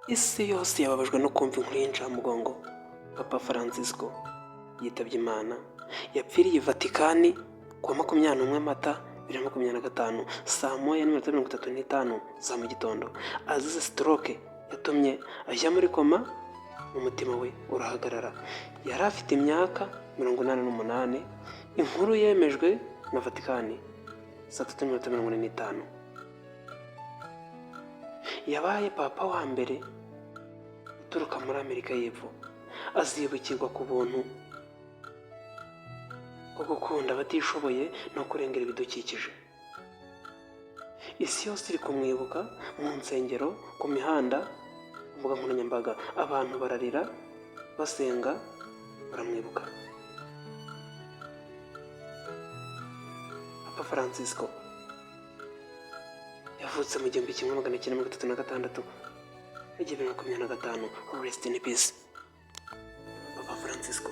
Isi yose yababajwe no kumva inkuru y'incamugongo. Papa Francisco yitabye Imana. Yapfiriye i Vatikani kuwa 21 Mata 2025, saa 1:35 za mu gitondo, azize stroke yatumye ajya muri koma, umutima we urahagarara. Yari afite imyaka 88. Inkuru yemejwe na Vatikani saa 3:45. Yabaye papa wa mbere uturuka muri Amerika y'Epfo. Azibukirwa ku buntu bwo gukunda abatishoboye no kurengera ibidukikije. Isi yose iri kumwibuka mu nsengero, ku mihanda, ku mbuga nkoranyambaga. Abantu bararira, basenga, baramwibuka. Papa Francisco yavutse mu 1936, 2025. Rest in peace, Papa Francisco.